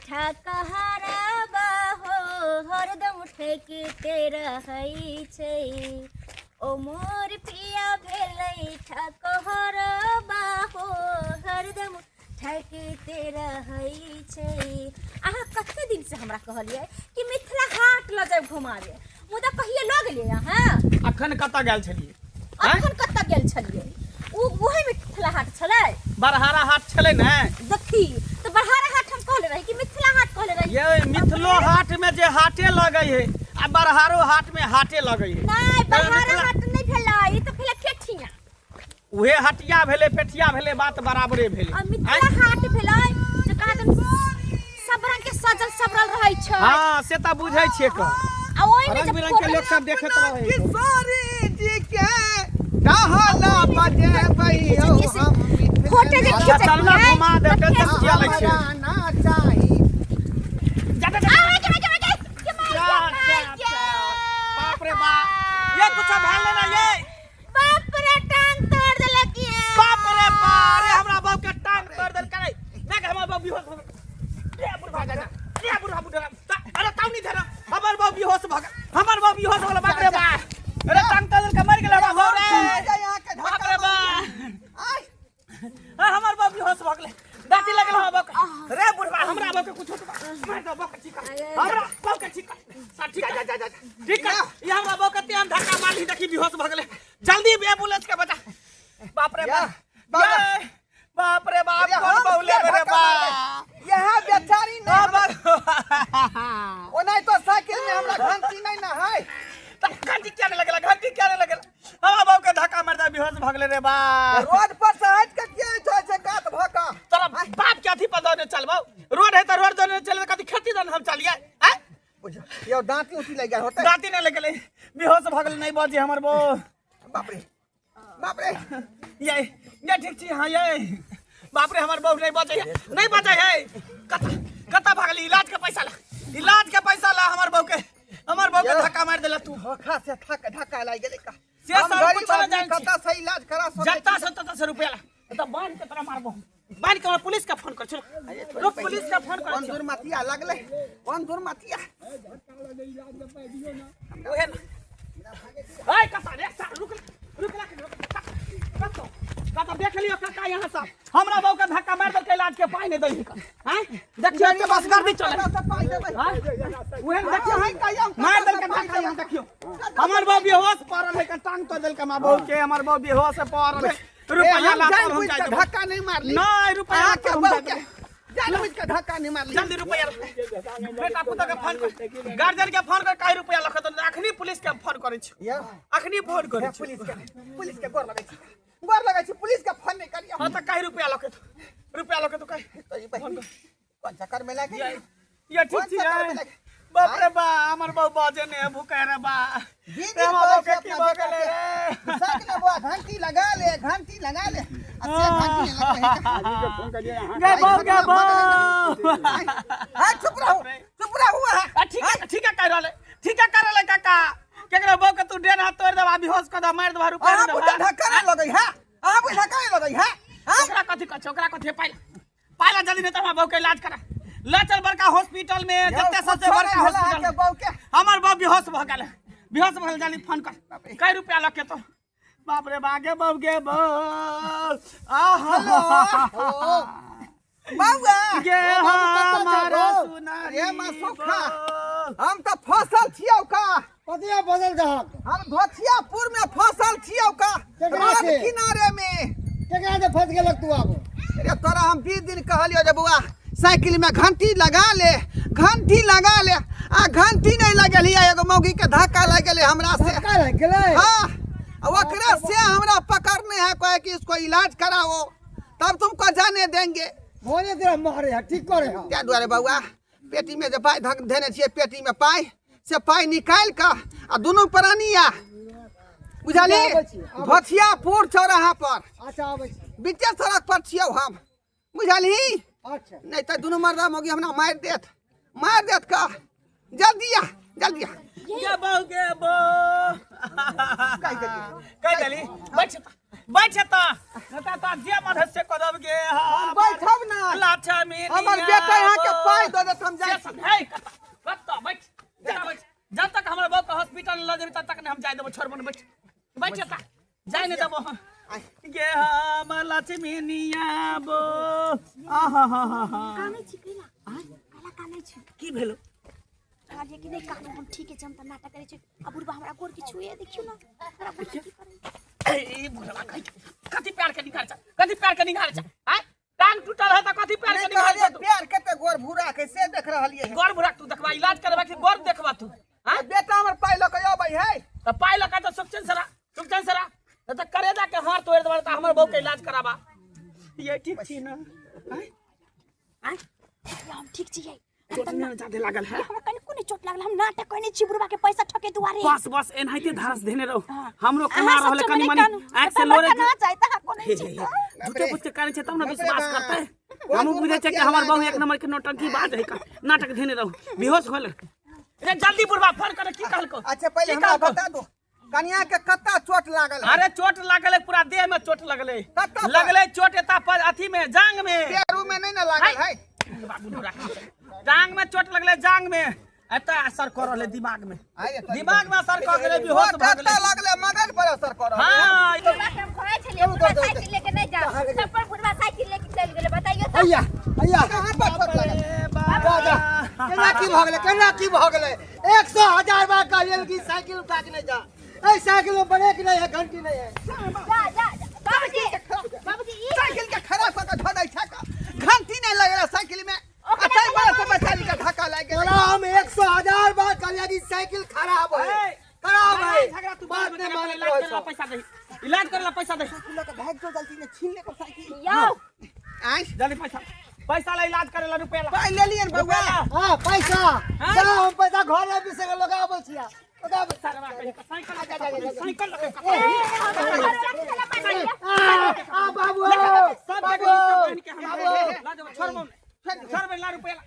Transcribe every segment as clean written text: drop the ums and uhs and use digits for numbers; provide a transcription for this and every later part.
ठकहरबा हो हरदम ठकिते रहै छै ओ मोर पिया भेलै ठकहरबा हो हरदम ठकिते रहै छै। अहाँ कते दिनसँ हमरा कहलियै कि मिथिला हाट लऽ जायब घुमाबे, मुदा कहियो लऽ गेलियै अहाँ? अखन कतऽ गेल छलियै? आँय? अखन कतऽ गेल छलियै? ओ उहे मिथिला हाट छलै। बरहारा हाट छलै ने। देखी तऽ बरहारा हाट हम कहले रही कि मिथिला हाट कहले रही? ये मिथिलो हाट में जे हाटे लगै है आ बरहारो हाट में हाटे लगै है। नहि, बरहारा मिथिला हाट नहि भेलै, ई तऽ भेलै फेठिया। उहे हटिया भेलै, पेठिया भेलै, बात बराबरे भेलै। आ मिथिला हाट भेलै जे कहाँ दन सब रंग के सजल सबरल रहै छै। हाँ, से तऽ बुझै छियै कह। आ ओहिमे रंग जे बिरंग के फोटो लोक सब देखैत रहै छै। किशोरी जी के टहला बजेबै यौ हम। फोटो जे अच्छा, खींचै चल ना, छियै, घुमा देब, तऽ टेंशन फेसबुक किया लै छियै? हमरा ना चाही। जा, जा, जा, आ, के, के, के, के, मार जा, के, जा, मार जा। के। बाप रे बाप, ये कुछ भेल ना ये। बाप रे, टांग तोड़ देलक ये। बाप रे बाप रे, हमरा बाप के टांग तोड़ देलक रे। देख, हमर बाप बेहोश भ गेल रे। बुढ़ा जा रे, बुढ़ा बुढ़ा, अरे ताऊ नहीं धरा, हमर बाप बेहोश भ गेल, हमर बाप बेहोश भ गेल। बाप रे बाप, अरे टांग तोड़ देलक, मर गेल हमर बाप रे। बाप रे बाप, आय। आ, हमर बाप बेहोश भ गेलै, दाँती लगल हमर बाप के। रे बुढ़वा, हमरा बाप के कुछ होत मार दो, बाप के ठीक कर, हमरा बाप के ठीक कर। सा ठीक कर, जा जा जा, ठीक कर। ई हमरा बाप के तेहन धक्का मारली, देखी बेहोश भ गेलै। जल्दी एम्बुलेंस के बजा। बाप रे या, बाप, बाबा। ये, बाप रे बाप, अरे कौन हम बहुले किया रे धक्का बाप? मारबै? यहाँ बेचारी नहीं बाप। ओनाहि तो साइकिल में हमरा घंटी नहीं ना है। त घंटी किया नहीं लगेला? घंटी किया नहीं लगेला? हमरा बाप के धक्का मार दे, बेहोश भ गेलै रे बाप। रोड पर से हट के किया छै छै गात भ के? तोरा बाप के अथी पर दने चलबौ? रोड है त रोड दने चलबे, कथी खेती दने हम चलिए? आय। यौ, दांती उती लागि गेल होतै? दांती नहीं लगेले, बेहोश भ गेलै, नहीं बजे हमर बो। बाप रे बाप रे। ये ठीक छी? हाँ, ये बाप रे, हमर बहू नहीं बचे है, नहीं बचे है। कता कता भागली? इलाज के पैसा ला, इलाज के पैसा ला। हमर बहू के, हमर बहू के यौ। धक्का मार देला तू। धोखा से थक धक्का लागि गेलै का। से हम सब गरीब कुछ ना आदमी जानै छी। कतऽ से इलाज करा सकै जत्ता छी? से तत्ता से रुपया ला, त बांध के तोरा मारबो, बांध के। हमरा पुलिस के फोन कर छो, रुक, पुलिस के फोन कर। कोन दुर्मतिया लगलै, कोन दुर्मतिया? ओहे ना। ए कता रे, सा रुक रुक रुक रुक, कतो कतो देख लियो काका, यहाँ सब हमरा बहू के धक्का मार देलकै, इलाज के पाई नहीं दै। हैं, देखियो के बस कर दी चले। कतऽ से पाइ देबै? हैं, उहे ने देखियो। है कहियो मार देलकै धक्का। यहाँ देखियो, हमर बहू बेहोश पड़ल है, टांग तोड़ देलकै हमर बहू के। हमर बहू बेहोश पड़ल है। रुपया हम ला जान तब हम बुझि जाय के देबो। धक्का नहीं मारली। नहीं, रुपया अहाँ ला के तब हम बहू जाय के देबो। जान बुझि के धक्का नहीं मारली। जल्दी रुपया ला। बेटा पुतोह के फोन कर, गार्जियन के फोन कर, काहे रुपया लखत? अखनी पुलिस के फोन करै छी। यौ। अखनी फोन करै छी। पुलिस के, पुलिस के गोर लगै छी, गोर लगै छी, पुलिस के फोन नहीं करियौ। हाँ, तऽ काहे रुपया लखत? रुपया लखत काहे? तो ई बहिन कोन चक्कर में लागि ये ये ठीक कोन छी। चक्कर में लागि? बाप रे बा, हमर बहू बाजे ने भूखे रे बा। जी रे हमर बहू के की भऽ गेलै रे? साइकिल में बुआ घंटी लगा ले, घंटी लगा ले, आ से घंटी नहीं लगै है। गे बहू, गे बहू। हाय, चुप रहू, चुप रहू अहाँ। आ, ठीक है, ठीक है, कह रहले, ठीक है, कर रहले काका। केकरो बहू के तू डेढ़ हाथ तोड़ देबा, बेहोश कर देबा, मारि देबा, रुपया अहाँ दे बुझा देबा। धक्का नहीं लगै है, अहाँ बुझा धक्का नहीं लगै है? हाँ? ओकरा कथी कहै छै? ओकरा कथी? पाइला, पाइला जल्दी, नहीं तऽ हमरा बहू के इलाज करा ले चल बड़का हॉस्पिटल में, जते सबसे बड़का हॉस्पिटल। के बहू के हमर बहू बेहोश भऽ गेल, बेहोश भऽ गेल। जल्दी फोन कर, कै रुपया लग के तो। बाप रे बा, गे बहू, गे बहू, आहा। बउआ। गे ओ बाबू, कतऽ हमारा जाबो? सुनारी रे माँ सुखा। बहू। हम तऽ फसल छियौ का। कतिया बदल दहक? हम धोथियापुर में फसल छियौ का। केकरा रोड से? किनारे में। केकरा से फंस गेलक तू आब? अरे तोरा हम 20 दिन कहलियो जे बउआ, साइकिल में घंटी लगा ले, घंटी लगा ले, आ घंटी नहीं लगल। एगो मौगी के धक्का लग गेलै हमरा से। धक्का लागि गेलै? हाँ, आ ओकरे से हमरा पकड़ने है, कहे कि इसको इलाज कराओ तब तुमको जाने देंगे। भोरे तोरा मारे है, ठीक करे है। ताहि दुआरे बउआ, पेटी में जे पाइ धक धेने छियै, पेटी में पाइ से पाइ निकालि कऽ आ दुनू प्राणी आ, बुझली? आबै छी, आबै छी। भथियापुर चौराहा पर। अच्छा, आबै छी। बीचे सड़क पर छियौ हम, बुझलही? अच्छा। नहीं तऽ दुनू मर्दा मौगी हमरा मारि देत, मारि देत का। जल्दी आ। जल्दी आ। गे बहू गे बहू कहि देली। कहि देली बैठ बैठ त त त जे मन है से करब गे हम बैठब ना लक्ष्मी हमर बेटा यहाँ के पाइ दऽ देत हम जाइ छी। है कत बैठ बेटा बैठ जब तक हमरा बहू के हॉस्पिटल ल जेबी तब तक नहीं हम जाय देबो छोड़ मन बैठ बैठ त जाय नहीं देबो हम। गे हम लक्ष्मी नियाबो आहा हा हा हा कानै छी कैला कैला कानै छी की भेलो कहलियै कि नहि कानू हम ठीके छै हम तऽ नाटक करै छी आ बुढ़बा हमरा गोर के छुए देखियौ ने हमरा बुढ़बा की करै ए बुढ़वा कहै छै, कथी प्यार के निकाल छ कथी प्यार के निकाल छ आय टांग टूटल है त कथी प्यार के नहि निकाल कहलियै छ तू प्यार कते गोर भूरा के से देख रहलियै गोर भुरा तू देखबा इलाज करबा कि गोर देखबा तू आय बेटा हमर पाइ लऽ के अबै है त पाइ लगा त सुखचैन सरा सुखचैन सरा त करेजा के हाथ तोड़ देबा त हमर बहू के इलाज कराबा ये ठीक छी ना आय आय हम ठीक छियै चोट नहि जादे लागल है हमरा कनिको नहि चोट लागल हम नाटक कयने छी बुढ़बा के पैसा ठके दुआरे बस बस एनाहिते धारस धेने रहो हाँ। हमरो कना अहाँ रहल सब कनी चुप मनी नहि कानू। आँख से हमरा लोरे कना चाही तऽ अहाँ कोने हे, छी हे, हे। झूठे पूछ के कारण छै तब ना बाप रे विश्वास बाप। करते हमहूँ बुझै छै कि हमर बहू एक नंबर के नौटंकी बाज है का नाटक धेने रहो बेहोश होल रे जल्दी बुढ़बा फोन कर की कहलको अच्छा पहिले की हमरा कहलको? बता दो कनिया के कत्ता चोट लागल है अरे चोट लागल है पूरा देह में चोट लगले कत्ता पर? लगले चोट एता पर अथी में जांग में पेरू में नहीं ना लागल है बाबू ढोरा जांग में चोट लगले जांग में एता असर कर रहले दिमाग में आइ रे दिमाग में असर कर गेले बेहोश चोट भऽ कत्ता गेले लागले मगज पर असर कर रहल है। हाँ बुढ़बा के हम कहै छलियै बुढ़बा साइकिल लेके नहि जाओ सब पर बुढ़बा साइकिल लेके चलि गेलै बताइयो तऽ अय्या अय्या कहाँ पर चोट लागल जा जा केना की भऽ गेलै केना की भऽ गेलै एक सौ हजार बार कहलियै कि साइकिल उठा के नहीं जा ए साइकिल में ब्रेक नहीं है घंटी नहीं है जा जा जा। बाबूजी बाबूजी ई साइकिल के खराब कऽ के धऽ दै छै घंटी नहीं लगल साइकिल में ओकरा आ ताहि पर से बेचारी के धक्का लागि गेलै तोरा हम एक सौ हजार बार कहलियै कि साइकिल खराब है खराब है झगड़ा तू बात नहीं मानत इलाज रहै करला छौ। पैसा दे इलाज करला पैसा दे साइकिल लऽ के भागि जो जल्दी ने छीन ले साइकिल यौ आँय जल्दी पैसा पैसा ला इलाज करेला रुपया ला पाइ लेलियन बौआ रुपया ला। हाँ पैसा हाँ? जा हम पैसा घर में बिसर के लगाबै छियै लगाबै सरवा कहीं का साइकिल लगा साइकिल लगा ए, हमरा घरवाला के चला मार दिया। आ आ बाबू सब बाबू जगह बहन के हम ला देबो छोड़ मम छोड़ बे ला रुपया ला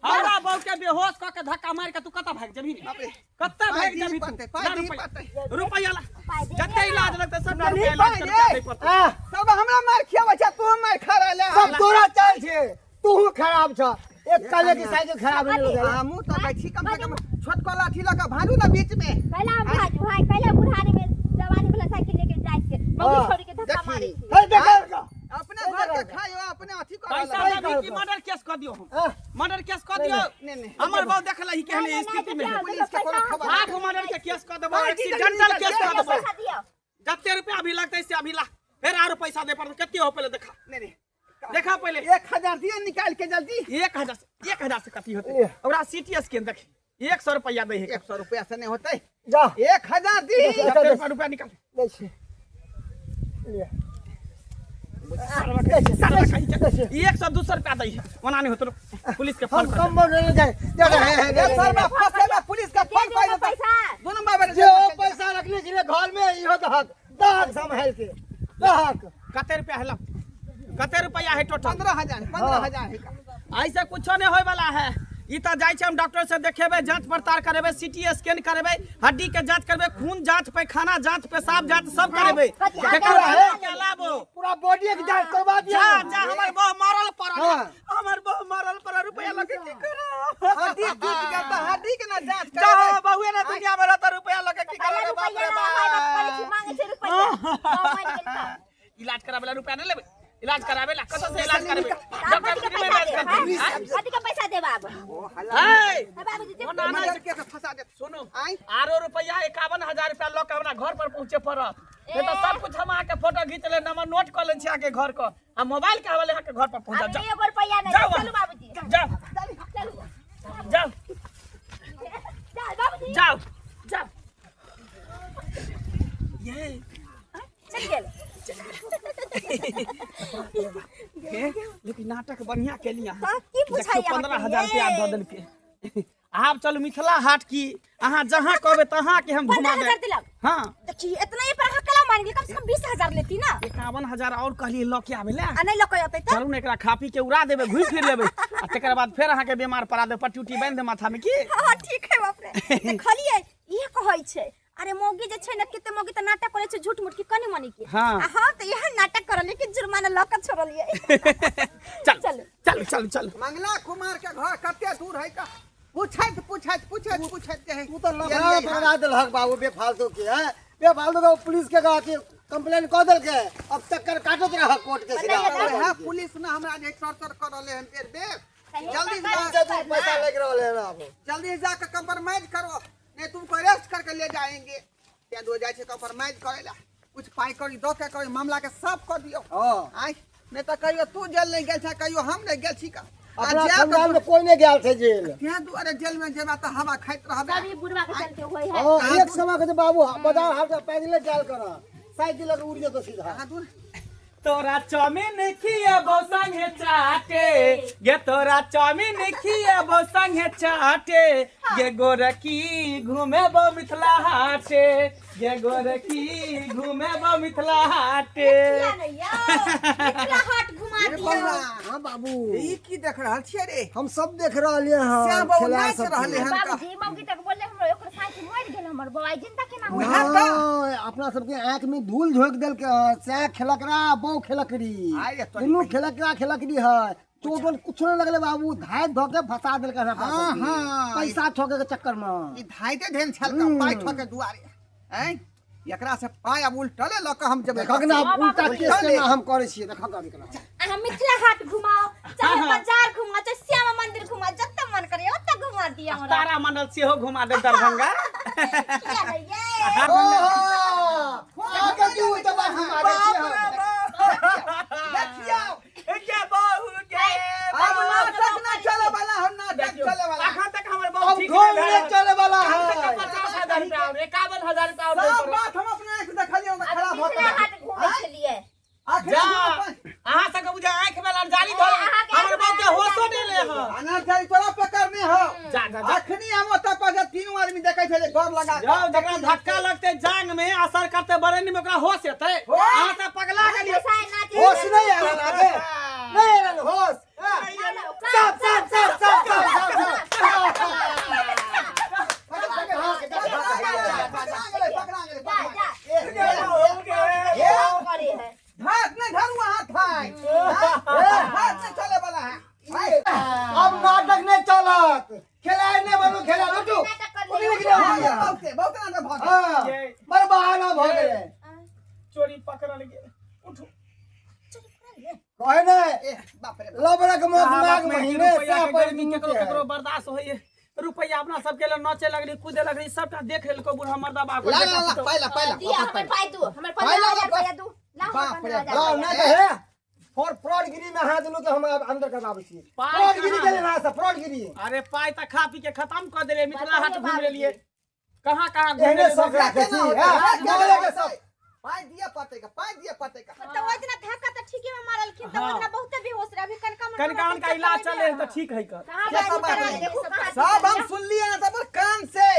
हमरा बहू के बेहोश क के धक्का मार के तू कत भाग जेबही बाप रे। कत पाइ भाग दिही जेबही तू पड़तै, पाइ ला दिही रुपया पड़तै। रुपया ला पाइ दे जते इलाज लगतै सब रुपया पाइ इलाज दे। करके दे पड़तै आ सब हमरा मार खियाबै छै तू मार खा रहले सब तोरा चाल छै तू खराब छ एक कहले कि साइकिल खराब नहीं हो गया हमहूँ तऽ जाइ छी कम से कम छोटको लाठी लऽ कऽ भालू ने बीच में कैला हम भाजू हाय कैला बुढ़ारी में जवानी वाला साइकिल लेके जाइ छियै मौगी हाँ, छोड़ी के धक्का देखी। मारै छियै हे देखो अपने घर के खाइयो अपने अथी कर पैसा लगा। देबी कि मर्डर केस कर दियो हम हाँ। मर्डर केस कर दियो नहीं, नहीं। हमर बहू देखल ही केहन नहीं, नहीं, स्थिति में है पुलिस के कोनो खबर आठ मर्डर के केस कर देबो हाँ, जी, जल्दी, एक्सीडेंटल जल्दी, केस कर जल्दी, देबो पैसा दियो जते रुपया अभी लगतै से अभी ला फिर आरो पैसा दे पड़तै कते हो पहिले देखा नहीं नहीं देखा पहिले 1000 दिए निकाल के जल्दी 1000 से 1000 से कथी होतै ओकरा सीटी स्कैन देखी 100 रुपया दै है 100 रुपया से नहीं होतै जा 1000 दी जते रुपया रुपया निकाल दै छी लिअ सरवा कहीं के 100 200 रुपया दै है ओना नहीं होतै पुलिस के हम फोन कर कम बोल रहे जाए जा जा हे, हे, ए हे, सरवा फसेला पुलिस का दे फोन दियो कर ना पैसा दोनों बाबा जे ओ पैसा रखने छलै घर में इहो दहक दहक सम्हाल के दहक कते रुपया है ला कते रुपया है टोटल 15000 15000 है ऐसे कुछो नहीं होय वाला है ई तऽ जाइ छै हम डॉक्टर से देखेबै जांच पड़ताल करेबै सीटी स्कैन करेबै हड्डी के जांच करबै खून जांच पैखाना जांच पेशाब जांच सब करेबै कथी तेकर आगे बाद के अलावो पूरा बॉडी के जांच करवा दिया जा जा हमर बहू मरल पड़ल हाँ। हमर बहू मरल पड़ल रुपया लके की करब हड्डी टूट गेल तऽ हड्डी के ना जांच जा करेबै बहुए ना दुनिया में रहता रुपया लके की कैला करब बाप रुपया रे ना माय बाप करै छी बाप मांगे छै रुपया बाप मरि गेल तऽ इलाज कराबे ला रुपया नहीं लेबै इलाज कराबे ला कतऽ से इलाज करेबै आब डॉक्टर कथी के फ्री में पैसा इलाज देब करतै हाँ? कथी के पैसा देब आब हाय हाँ, बाबूजी जे ओ ना, ना, मर्डर के तऽ फंसा देत सुनू आँय आरो रुपया 51,000 रुपया लऽ के हमरा घर पर पहुँचे पड़त नहीं तऽ सब कुछ हम अहाँके फोटो घीच ले नंबर नोट कऽ ले छी अहाँके घर के आ मोबाइल के हवाले अहाँके घर पर पहुँचा आब जाओ एगो रुपया नहि जाओ देब। चलू बाबूजी जाओ चलू जाओ चल बाबूजी जाओ जाओ ये चलि गेल हे, लेकिन नाटक बढ़िया केली अहाँ तऽ की बुझाइया 15,000 रुपया दऽ देलकै आब चलू मिथिला हाट की अहाँ जहाँ कहबै तहाँ के हम घुमा 15,000 देब देलक हाँ देखी इतना ही पर अहाँ कला मान गेल कम से कम 20,000 लेती ना 51,000 और कहलियै लऽ के आबै लए आ नहि लऽ के अतै तऽ चलू ने एकरा खा पी के उड़ा देबै घुमि फिर लेबै आ तकर बाद फेर अहाँके बीमार पड़ा देबै पट्टी उट्टी बान्हि देब माथामे की हाँ ठीक है बाप रे छलै। देखलियै, इहे कहै छै। अरे मौगी जे छै ने, कते मौगी तऽ नाटक करै छै झूठ मूठ के कनि मनि के। हाँ। आ हम तऽ इहे नाटक करलियै कि जुर्माना लऽ के छोड़लियै। चल चलू। चलू चलू चलू। मंगला कुमार के घर कते दूर है का पूछैत पूछैत पूछैत पूछैत के है। तू तो लफड़ा पकड़ा देलहक बाबू बेफालतू के है, बेफालतू के पुलिस के अथी कंप्लेन कऽ देलकै, अब चक्कर काटैत रह कोर्ट के सीधा। है पुलिस ने हमरा जे टॉर्चर कर रहले हन बेर बेर। जल्दी से दू पैसा लागि रहल है बाबू। जल्दी जाके कंप्रोमाइज करो, नहीं तुमको अरेस्ट करके ले जाएंगे। तें दो जाइ छै कंप्रोमाइज करे ला, कुछ पाई करी दो के करी मामला के साफ कर दियो। हाँ। आय नहीं तो कहियो तू जेल नहीं गेल छ, कहियो हम नहीं गेल छी का। आ अपना जायब खानदान में कोई नहीं गेल छै जेल। तें दुआरे जेल में जेबा तऽ हवा खाइत रहबे। कभी बुढ़वा के चलते होय है। हाँ, एक समय के बाबू बाजार हाट से पैदले जाल कर, साइकिल लगे उड़ जेतो सीधा। कहाँ दूर तोरा चाउमीन खिएबो संगे चाटे गे, तोरा चाउमीन खिएबो संगे चाटे गे, गोरकी घुमेबो मिथिला हाटे गे, गोरकी घुमेबो मिथिला हाटे। किया नहीं यौ, मिथिला हाट घुमा रे दियौ। बौआ, हाँ बाबू, ई की देख रहल छियै रे? हम सब देख रहलियै हन। श्याम बाबू खेला नाचि सब रहले हन। बाबूजी मौगी तक बोलले हमरो ओकर साइकिल मरि गेल, हमर बौआ जिंदा केना होई? उएह तऽ। हाँ, अपना सबके आँख में धूल झोंक देलकै हन। सएह खेलकरा बौ खेलकरी, आइ रे तोरी दुनू बहिन। खेलकरा खेलकरी है, चोट वोट कुछो नहीं लगले बाबू, धाय धो के फंसा देलकै हन अपना हाँ, सबके। हाँ। पैसा ठोके के चक्कर में ई धाइते धेन छलका पाइ ठोके दुआरे हैं, एकरा से पाइ अब उल्टले लऽ कऽ हम जेबै। देखक ना उल्टा केस उल्टले। केना हम करै छियै, देखक अभी केना। अहाँ मिथिला हाट घुमाओ, चाहे बाजार घुमाओ, चाहे श्यामा मंदिर घुमाओ, जतऽ मन करे ओतऽ घुमा दिअ हमरा। तारा मंडल सेहो घुमा देब दरभंगा। किया नहीं ये? ओहो, आके की उल्टा बात घुमा दै छियै हम। देखियौ गे बहू गे, अब नाटक ना चले वाला हम, नाटक चले वाला। अखन तक हमर बहू अब ठीक ढोल नहि नहीं भेल। चले वाला कम से कम है। 50,000 रुपया और 51,000 रुपया और सब देब पड़त। बात हम अपने आँखि देखलियौ तऽ अभी खराब भऽ मिथिला गेल। हाट घुमै छलियै। आखिर जा हम अपन अहाँ सबके बुझा आँखि में जाली धरल, अहाँके हमर आँखि बाप के में होशो जाली नहि ले हन। अनार जाली तोरा पकड़ने हो। जा जा जा। अखनी हम ओतऽ पर जे तीनू आदमी देखै छै जे गौर लगा कऽ। जाओ, जकरा धक्का लगते जांग में असर करते बरेनी में ओकरा होश एतै। अहाँ सब पगला गेलियै। गोसाई नाचै होश नहीं आयल आगे, नहीं आयल होश। सब सब सब सब सब सब पकड़ा गेलै, पकड़ा गेलै, जा पकड़ा जा। गेलै। ये करे है। हाथ नहीं धरू, हाथ है हाथ नहीं चले वाला है। अब नाटक नहीं चलत, खेलाय नहीं बनू खेला लुटू। नाटक कर उठि लियौ। निकलो। बहुते बहुते नाटक भऽ गेल। हाँ, बड़ बहाना भऽ गेलै। चोरी पकड़ल गेल, उठू। कहे नहीं ए बाप रे बाप। लबड़क मोख माघ में महीने रुपैया सह के पर गर्मी दुनू केकरो के है। केकरो बर्दाश्त होइए? रुपैया अपना सबके लिए नाचे लगली कूदे लगली, सबटा देख लेलको बूढ़ा मर्दा बाप। ला ला ला पाइला पाइला दिया वापस हमर पाइला। पाइ दू, हमर पाइ ला, 15,000 रुपया दू। ला हमर बाप रे 15,000 लाओ रुपया। ना कहे फॉर फ्रॉडगिरी में हाथ लू तो हम अब अंदर करवाबै छी। पाइ फ्रॉडगिरी कहाँ? के ना से फ्रॉडगिरी। अरे पाइ तऽ खा पी के खत्म कऽ देले, मिथिला हाट बताइए घूम बाबूजी। लेलिए, कहाँ कहाँ घूम एहने लेलिए। शौक राखै छी हैं, मोबाइले के शौक। पाइ दिअ पड़तै का, पाइ दिअ पड़तै का। तऽ ओहि दिना धक्का तऽ ठीके में मारलखिन, तऽ ओहि हाँ। दिना बहुते बेहोश रहे, अभी कनका मन कनका उनका इलाज चले है तऽ ठीक है कर। कहाँ से सब बाबूजी बात करा नहीं। देखू कहाँ सब हम सुनलिए ना सब कान से।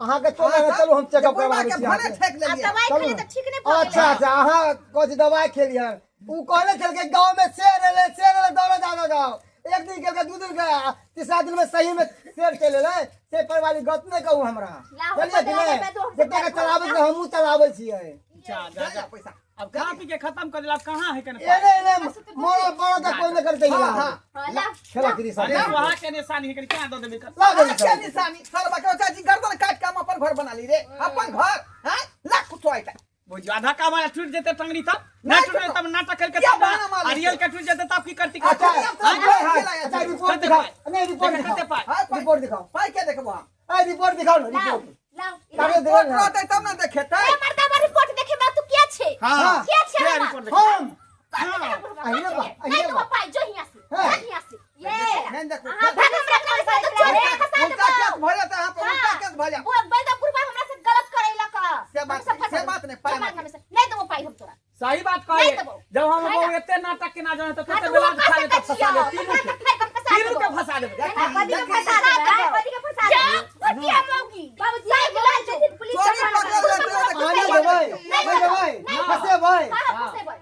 अहाँके चलो चलू, हम चेकअप बुढ़वा करवाबै के छी भने अहाँके। ठेक आ लेलिए। दवाई चलू खेलियै ना। तऽ ठीक नहि भऽ अच्छा गेलै। अच्छा, अहाँ कथी दवाई खेलिहन? उ कहने छलकै गाँव में शेर एलै, शेर एलै, दौड़े जाओ गाँव। एक दिन गेलकै, दू दिन गया, तीसरा दिन में सही में शेर चलि एलै। से परवाली गप नहि कहू हमरा। लाहो, चलिए कि 15,000 नहि? रुपया दू, हम जतेक सब चलाबै छियै हमहूँ चलाबै छियै। जा जा जा, पैसा अब खा पी के खत्म कर देला, अब कहाँ है कने एने एने मरल पड़ल तऽ कोइ नहि करतै हाँ इलाज। हाँ हाँ, ला, खेला करी सब। अरे वहाँ के निशानी है कने क्या दऽ देबै कर। ला देली के सब। निशानी सरबा के चाची गर्दन काट के हम अपन घर बना ली रे, अपन घर हैं ला कुछ आइता। बुझियो आधा का मारा टूट जेते टंगड़ी तब नहीं नहीं टूटे टूटतो। तब नाटक करके क्या तब बहाना मारे अरियल के टूट जेते तब की करती? अच्छा हाँ, अच्छा, रिपोर्ट कते दिखाओ। पाइ? नहीं, रिपोर्ट देखा दिखाओ। कते पाइ? हाँ, पाइ। रिपोर्ट दिखाओ। पाइ के देखबो हम? ए रिपोर्ट दिखाओ ना, लाओ, रिपोर्ट लाओ। कागज दिखाओ रिपोर्ट ना। रहतै तब ना देखेतै। ए मर्दाबा, रिपोर्ट देखे बा तू किया छै? हाँ। किया छै किया हमरा? रिपोर्ट देखे? हम हाँ। अहिए बा, नहीं अहिए तो बा। पाई जो हियां से, हाँ। जा हियां से। ये नहीं देखो। अहाँ भाग हमरा पैसा तो चोरी के फंसा उल्टा केस देबो। भऽ जेतै अहाँ पर, उल्टा केस भऽ जायत। वो बैदा बुढ़बा हमरा से गलत करैलक। से बात हम सब नहीं, से फंसा बात नहीं, पाइ से बात मांगे। नहीं, नहीं देबो पाई हम तोरा। सही बात नहीं कहे देबो। जब हम है ना? बहु एते नाटक केना जाने तऽ हाँ, कते तो बेला वो खा कर ले तब सकै फंसा दे छियौ। तीनू हमरा के तऽ खाइ कऽ फंसा तीनू के देबो। फंसा देबै। कथी के फंसा देबै? कथी के फंसा देबै? भटिया मौगी। बाबूजी साइकिल लाल छथिन, पुलिस चोरी चढ़ा पकड़ल देबै। जेतै, अहाँ नहि देबै? नहीं नहि देबै? नहीं फसेबै। हाँ, फंसेबै।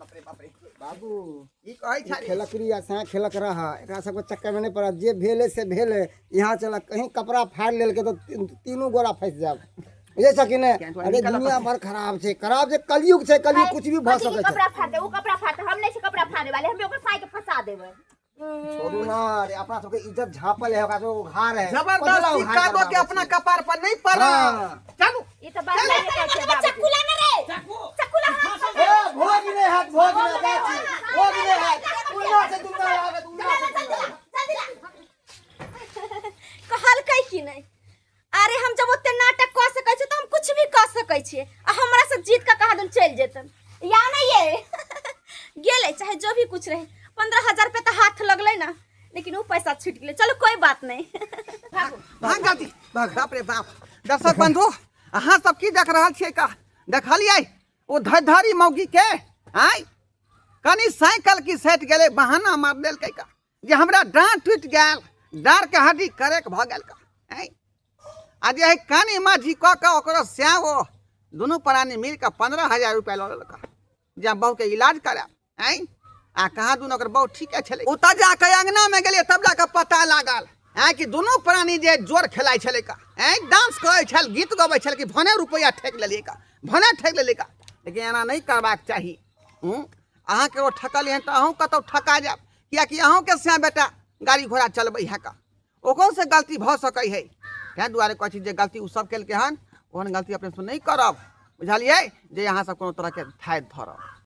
बाप रे बाप रे, बाबू ई कहै कहै छली। खेलकरी आ साँ खेलक रह, एकरा सबके चक्करमे नहि पड़त। जे भेलै से भेलै। यहाँ चल, कहीं कपड़ा फाड़ि लेलकै तऽ तीनू गोरा फँसि जायब, बुझै छ कि नहि? अरे दुनिया बड़ खराब छै, खराब छै, कलयुग छै, कलयुग कुछ भी भऽ कथी के सकै छै। कपड़ा फाड़ते? ओ कपड़ा फाड़ते, हम नहीं छै कपड़ा फाड़े वाले, हम ओकर साई के फंसा देबै। छोड़ू ना रे, अपना सबके इज्जत झाँपल है, ओकरा सबके उघार है। जबरदस्ती कादो के अपना कपार पर नहीं पड़ल। हाँ। चलू। ई तऽ बात नहीं कहै छै बाबूजी। चक्कू लाने रे, चक्कू ला हाथ ए, भोज नहि हैत, भोज नहि गाछी, भोज नहि हैत। उन्ना से दुन्ना लागत, उन्ना से दुन्ना। कहलकै कि नहि? अरे हम जब ओते नाटक कऽ सकै छियै तऽ हम कुछ भी कऽ सकै छियै। आ हमरा से जीत कऽ कहाँ दिन चलि जेतन या नहि, ये गेलै चाहे जो भी कुछ रहे। 15,000 रुपया तऽ हाथ लगलै ना, लेकिन ओ पैसा छूटि गेलै। चलो कोई बात नहीं, भागू। भाग जल्दी, बाप रे बाप। दर्शक बंधु, अहाँ सब की देख रहल छियै का? देखलियै ओ धरि मौगी के? आय कनि साइकिल की सटि गेलै, बहाना मार देलकै का जे हमरा डाँट टूटि गेल, डाँड़के हड्डी करेक भऽ गेल का। आँय, आ जे है कानी माझी कऽ कऽ ओकरो स्याह ओ दुनू प्राणी मिल कऽ 15,000 रुपया लऽ लेलक जे बहुके इलाज करायब। आँय, आ कहाँ दुनू ओकर बहु ठीके छलै। ओतऽ जाकऽ अङ्गनामे गेलियै तब जाकऽ पता लागल आँय कि दुनू प्राणी जे जोर खेलाइ छलै का, आँय, डांस करै छल, गीत गबै छल कि भने रुपैआ ठकि लेलियै का, भने ठकि लेलियै का। लेकिन एना नहि करबाक चाही। हूँ, अहाँके ओ ठकल हन तऽ अहूँ कतहु ठका जायब, किएकि अहूँके सएह बेटा गाड़ी घोड़ा चलबै है का, ओकरोसँ गलती भऽ सकै है। ताहि दुआरे कहै छी जे गलती ओ सब केलकै हन ओहन गलती अपनेसँ नहि करब, बुझलियै? जे अहाँसब कोनो तरहके ठाठि धरब।